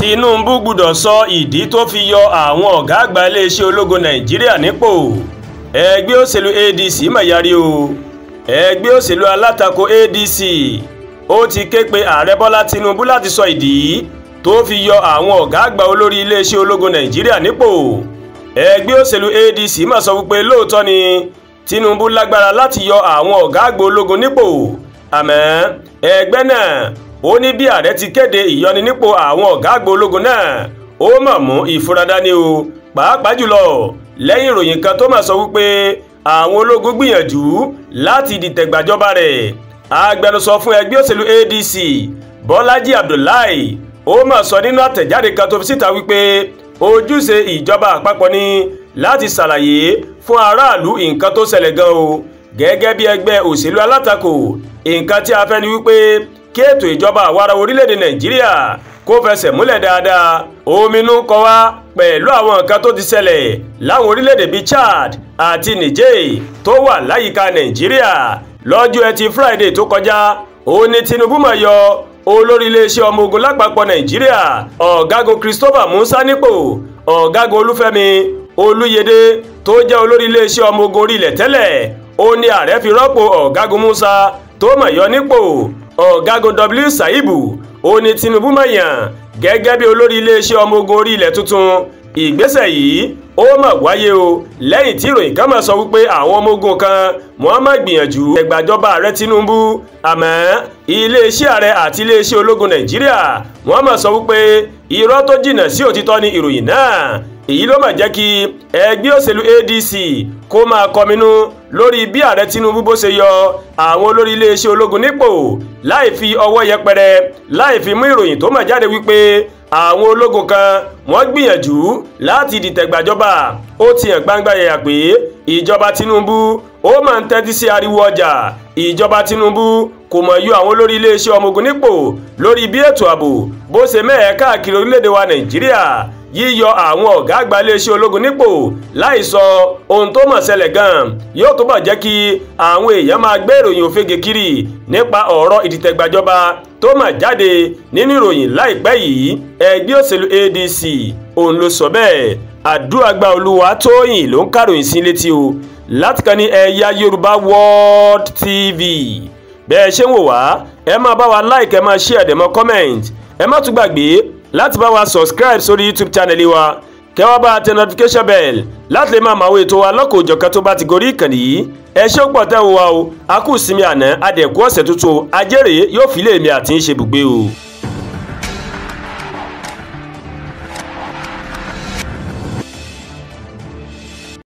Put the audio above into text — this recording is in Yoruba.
Tinubu gbọ́dọ̀ sọ ìdí tó fi yọ àwọn ọ̀gá àgbà iléeṣẹ́ ológun Nàìjíríà nípò. Ẹgbẹ́ òṣèlú ADC mà yarí o. Ẹgbẹ́ òṣèlú alátakò ADC ó ti ké pe ààrẹ Bọ́lá Tinubu láti sọ ìdí tó fi yọ àwọn ọ̀gá àgbà olórí iléeṣẹ́ ológun Nàìjíríà nípò. Ẹgbẹ́ òṣèlú ADC mà sọ wípé lóòótọ́ ni Tinubu lágbára láti yọ àwọn ọ̀gá àgbà ológun nípò, àmọ́ ẹgbẹ́ náà ó ní bí ààrẹ ti kéde ìyọninípò àwọn ọ̀gá àgbà ológun náà ó mọ̀ mú ìfura dání o, pàápàá jùlọ lẹ́yìn ìròyìn kan tó mà sọ wípé àwọn ológun gbìyànjú láti dìtẹ̀gbàjọba rẹ̀. Agbẹnusọ fún ẹgbẹ́ òṣèlú ADC Bọ́lájí Abdullahi ó mà sọ nínú àtẹ̀jáde kan tó fi síta wípé ojúṣe ìjọba àpapọ̀ ni láti ṣàlàyé fún aráàlú nǹkan tó ṣẹlẹ̀ gan o. Gẹ́gẹ́ bí ẹgbẹ́ òṣèlú alátakò, nǹkan tí a fẹ́ ni wípé kí ètò ìjọba àwara orílẹ̀-èdè Nàìjíríà kó fẹsẹ̀ múlẹ̀ dáadáa. Ominú kọ wá pẹ̀lú àwọn nǹkan tó ti ṣẹlẹ̀ láwọn orílẹ̀-èdè bíi Chad àti Niger tó wà láyìíká Nàìjíríà. Lọ́jọ́ Ẹtì Friday tó kọjá, ó ní Tinubu máa yọ olórí iléeṣẹ́ ọmọ ogun lápapọ̀ Nàìjíríà ọ̀gágun Christopher Musa nípò. Ọ̀gágun Olúfẹ́mi Olúyẹdẹ tó jẹ́ olórí iléeṣẹ́ ọmọ ogun orí ilẹ̀ tẹ́lẹ̀ ó ní ààrẹ fi rọ́pò ọ̀gágun Musa tó máa yọ nípò. Ọ̀gágun W Saibu ó ní Tinubu máa yàn gẹ́gẹ́ bí olórí iléeṣẹ́ ọmọ ogun orí ilẹ̀ tuntun. Ìgbésẹ̀ yìí ó mà wáyé o lẹ́yìn tí ìròyìn kan máa sọ wípé àwọn ọmọ ogun kan wọ́n máa gbìyànjú ẹgbàjọba ààrẹ Tinubu, àmọ́ iléeṣẹ́ ààrẹ àti iléeṣẹ́ ológun Nàìjíríà wọ́n máa sọ wípé irọ́ tó jìnnà sí òtítọ́ ni ìròyìn náà. Èyí ló mà jẹ́ kí ẹgbẹ́ òṣèlú ADC kó máa kọminú lórí bí ààrẹ Tinubu bó ṣe yọ àwọn olórí iléeṣẹ́ ológun nípò láì fi ọwọ́ yẹpẹrẹ láì fi mú ìròyìn tó mà jáde wípé àwọn ológun kan wọ́n gbìyànjú láti dìtẹ̀gbàjọba. Ó ti hàn gbangba yẹ̀yà pé ìjọba Tinubu ó máa ń tẹ́tí sí ariwo ọjà. Ìjọba Tinubu kò mọ̀ yọ àwọn olórí iléeṣẹ́ ọmọ ogun nípò lórí bí ètò ààbò bó ṣe mẹ́ẹ̀ẹ́ káàkiri orílẹ̀-èdè wa Nàìjíríà. Yíyọ àwọn ọ̀gá àgbà iléeṣẹ́ ológun nípò láì sọ ohun tó mọ̀ ṣẹlẹ̀ gan-an yóò túbọ̀ jẹ́ kí àwọn èèyàn máa gbé ìròyìn òfegè kiri nípa ọ̀rọ̀ ìdìtẹ̀gbàjọba tó mà jáde nínú ìròyìn láìpẹ́ yìí. Ẹgbẹ́ òṣèlú ADC òun ló sọ bẹ́ẹ̀. Àdúràgbà Olúwatóyìn ló ń kàròyìn sí létí o láti kàn ní Ẹ̀yà Yorùbá World TV. Bẹ́ẹ̀ ṣé ń wò wá, ẹ máa bá wa like, ẹ máa share, dẹ̀ mọ́ comment. Ẹ má tún gbàgbé láti bá wa subscribe sórí YouTube channel wa, kẹ́ wá bá tẹ notification bell láti lè máa mọ àwọn ètò wa lọ́kọ̀ọ́jọ̀kan tó bá ti gorí ìkànnì yìí. Ẹ ṣé pọ̀ tẹ́ wo wa o, a kú sinmi àná, adẹ̀kú ọ̀sẹ̀ tuntun, ajẹ́rè yóò fi lé mi àti ń ṣe bùgbé o.